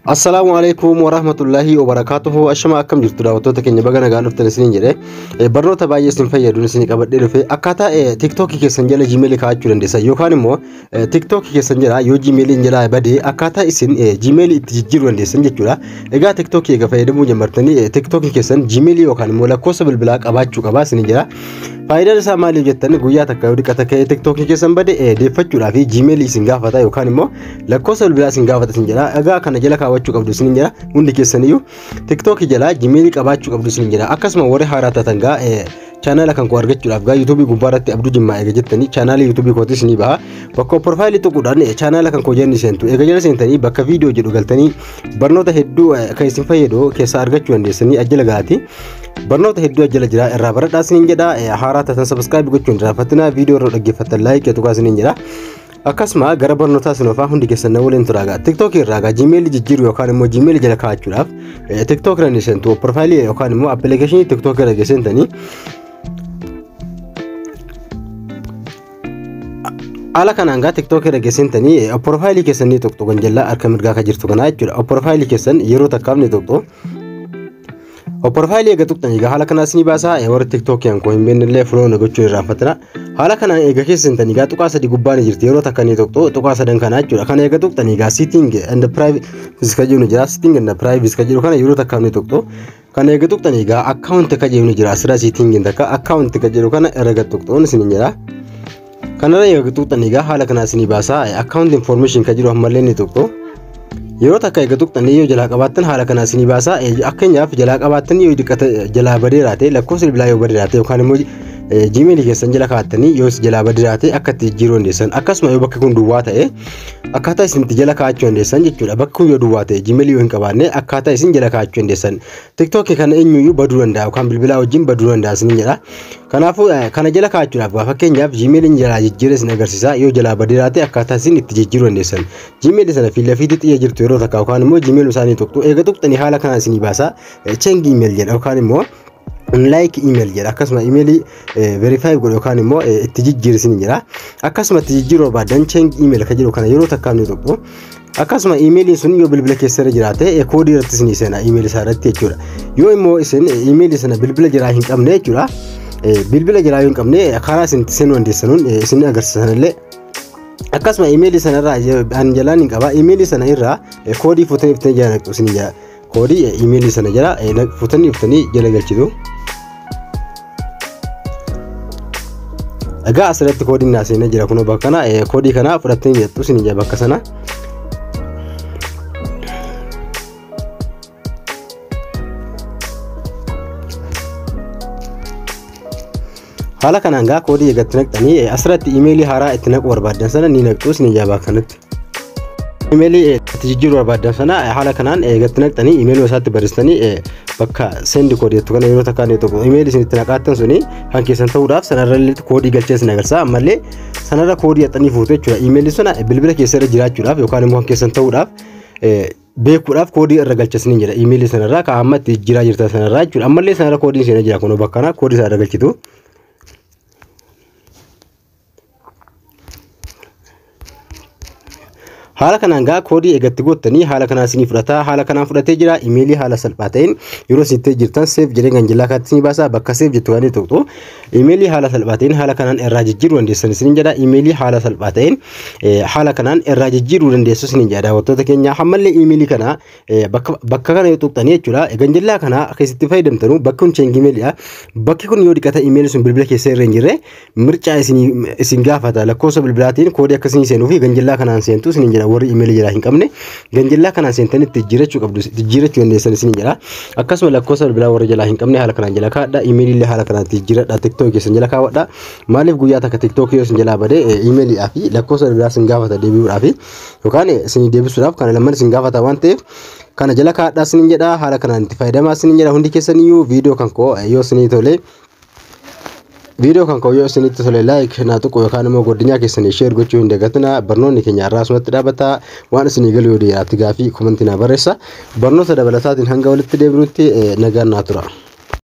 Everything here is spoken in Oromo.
Assalaamu alaikum warahmatullahi wabarakatuhu. Ashama akkam jirtu daawwattoota keenya, baga nagaan dhuftan isiniin jedhe. Barnoota baay'ee isin fayyadu isin qabadhee dhufe. Akkaataa TikTokii keessan jala Gmail kaa'achuu dandeessan yookaan immoo TikTokii keessan jala yoo Gmailiin jalaa badee akkaataa isin Gmail itti jijjiiruu dandeessan jechuudha. Egaa TikTokii egaa fayyadamuu jalqabdanii TikTokii keessan Gmail yookaan immoo lakkoofsa bilbilaa qabaachuu qabaa isiniin jedha. Faayidaan isaa maali jettan, guyyaa takka yoo dhiqata ka'ee TikTokii keessan bade deeffachuudhaa fi Gmail isin gaafata yookaan immoo lakkoofsa bilbilaa isin gaafata isin jedha. Egaa kana jala kaawwachuu qabdu isin jedha. Hundi keessaniyyuu TikTokii jala Gmail qabaachuu qabdu isin jedha. Akkasuma warri haaraa taatan gaa chaanaala kan koo argachuudhaaf gaa YouTubeii gubbaa irratti Abduu Jimmaa eega jettanii chaanaalii YouTubeii kootis ni baha. Bakka profaayilii tuquudhaan chaanaala kan koo jalli seentu. Eega jala seentanii bakka viidiyoo jedhu galtanii barnoota hedduu kan isin fayyadu keessaa argachuu dandeessanii ajjala gaati. Barnoota hedduu ajjala jira, irraa baradhaa isiniin jedha. Haaraa taatan subscribe gochuun irraanfatina, viidiyoo irra dhaggeeffattan like tuqaa isiniin jedha. Akkasuma gara barnootaa isin ofaa, hundi keessan na waliin turaa. TikTok irraa gaa Gmail jijjiiruu yookaan immoo Gmail jala kaa'achuudhaaf TikTok irra ni seentu. Profaayilii yookaan immoo appilikeeshinii TikTok irra seentanii haala kanaan gaa TikTok irra geessintanii profaayilii keessan ni tuqxu, kan jallaa harka mirgaa kan jirtu kanaa jechuudha. Profaayilii keessan yeroo takkaaf ni tuqxu. Profaayilii eega tuqxanii egaa haala kanaas ni baasaa. Warri TikTok koo hin beekne illee follow na gochuu irraanfatina. Haala kanaan eega keessantanii egaa tuqaa sadii gubbaa ni jirti, yeroo takka ni tuqxu, tuqaa sadan kanaa jechuudha. Kana eega tuqxanii egaa setting and privacy kan jedhu ni jira. Setting and privacy kan jedhu kana yeroo takkaaf ni tuqxu. Kana eega tuqxanii egaa account kan jedhu ni jira. Asirraa setting takka account kan jedhu kana irra gad tuqxuun isin jira. Kanarra eega tuqxanii egaa haala kanaa isinii baasaa. Account information kan jedhu ammallee ni tuqxu. Yeroo takka eega tuqxanii yoo jalaa qabaattan haala kanaa isinii baasaa. Fakkeenyaaf jalaa qabaattan yoo diqqata jalaa badeeraa ta'e, lakkoofsa bilbilaa yoo badeeraa ta'e yookaan immoo Gmail keessan jala kaa'attanii yoo jalaa badeeraa ta'e akka itti jijjiiruu dandeessan, akkasuma yoo bakki kun duwwaa ta'e akkaataa isin itti jala kaa'achuu dandeessan jechuudha. Bakki kun yoo duwwaa ta'e, Gmail yoo hin qabaanne, akkaataa isin jala kaa'achuu dandeessan. TikTok kana eenyuyyuu baduu danda'a yookaan bilbilaa wajjin baduu danda'a isiniin jedha. Kanaafuu kana jala kaa'achuudhaaf fakkeenyaaf Gmailiin jalaa jijjiiree isin agarsiisa, yoo jalaa badeeraa ta'e akkaataa isin itti jijjiiruu dandeessan. Gmail sana fi lafiitti xiyya jirtu yeroo takka yookaan immoo Gmail isaanii tuqxu. Eega tuqxanii haala kanaan isinii baasa. Change email jedha yookaan immoo unlock email jedha, akkasuma emailii verify godhu yookaan immoo itti jijjiirsin jedha. Akkasuma itti jijjiiruu barbaadan change email kan jedhu kana yeroo takkaan ni tuqxu. Akkasuma emailiin sun yoo bilbila keessa irra jiraate koodii irratti isinii seena emailii isaa irratti jechuudha. Yoo immoo isin emailii sana bilbila jiraa hin qabne jechuudha, bilbila jiraa yoo hin qabne karaa isin itti seenuu dandeessanuun isin agarsiisan illee. Akkasuma emailii sana irraa an jalaan hin qaba, emailii sana irraa koodii fuutanii dhuftanii jala naqxu isin jala. Koodii emailii sana jala fuutanii dhuftanii jala galchitu. Egaa asirratti koodiin naa seenee jira kunoo bakka kana, koodii kana fudhattanii jettu isin jira bakka sana. Haala kanaan gaa koodii eegatti naqxanii asirratti imeelii haaraa itti naquu barbaaddan sana ni naqxu isin jira bakka kanatti. Imeelii itti jijjiiruu barbaaddan sana haala kanaan eegatti naqxanii imeelii isaatti barreessitanii bakka send code jettu kana yeroo takkaan tokko imeelii isin itti naqaattan suni kan keessan ta'uudhaaf sanarra illee koodii galchee isin agarsiisa. Ammallee sanarra koodii haxxanii fuutu jechuudha. Imeelii sana bilbila keessa irra jiraachuudhaaf yookaan immoo kan keessan ta'uudhaaf beekuudhaaf koodii irra galchasanii jira imeelii sanarraa kan amma itti jijjiiraa jirtan sanarraa jechuudha. Ammallee sanarra koodiin seenaa jira kunoo bakka kana koodii sana irra galchitu. Haala kanaan gaa koodii eegatti goottanii haala kanaan isinii fudhata. Haala kanaan fudhatee jira. Imeelii haala salphaa ta'een yeroo isin itti jirtan save jedhee kan jallaa kaatti isinii baasa. Bakka save jettu kan tuqxu. Imeelii haala salphaa ta'een haala kanaan irraa jijjiiruu dandeessan isiniin jedha. Imeelii haala salphaa ta'een haala kanaan irraa jijjiiruu dandeessu isiniin jedha daawwattoota keenya. Ammallee imeelii kana bakka kana yoo tuqxanii jechuudha. Ganjallaa kana keessatti fayyadamtanu bakki kun change imeeliidha. Bakki kun yoo dhiqata imeelii sun bilbila keessa irra hin jirre mircaa isin gaafata, lakkoofsa bilbilaatiin koodii akkasii seenuu fi ganjallaa kanaan seentu isiniin jedha. Warri imeelii jalaa hin qabne ganjallaa kanaan seentanii itti jijjiirachuu qabdu, itti jijjiirachuu dandeessan isiniin jedha. Akkasuma lakkoofsa bilbilaa warri jalaa hin qabne haala kanaan jala kaa'adha. Imeelii illee haala kanaan itti jijjiiradha. TikTok keessan jala kaawwadha. Maaliif, guyyaa takka TikTok yoo isin jalaa bade imeeliidhaa fi lakkoofsa bilbilaa isin gaafata deebi'uudhaaf yookaan isin deebisuudhaaf, kana lamaan isin gaafata waan ta'eef kana jala kaa'adhaa isiniin jedha. Haala kanaan itti fayyadamaa isiniin jedha hundi keessaniyyuu. Viidiyoo kan koo yoo isinitti tole like naa tuqu yookaan immoo godinyaa keessanii share gochuu hin dagatinaa. Barnoonni keenya irraa asumatti dhaabata. Waan isinii galu yoo dhiyaate gaafii komantii naa barreessa. Barnoota dabalataatiin hanga walitti deebinutti nagaan naa tura.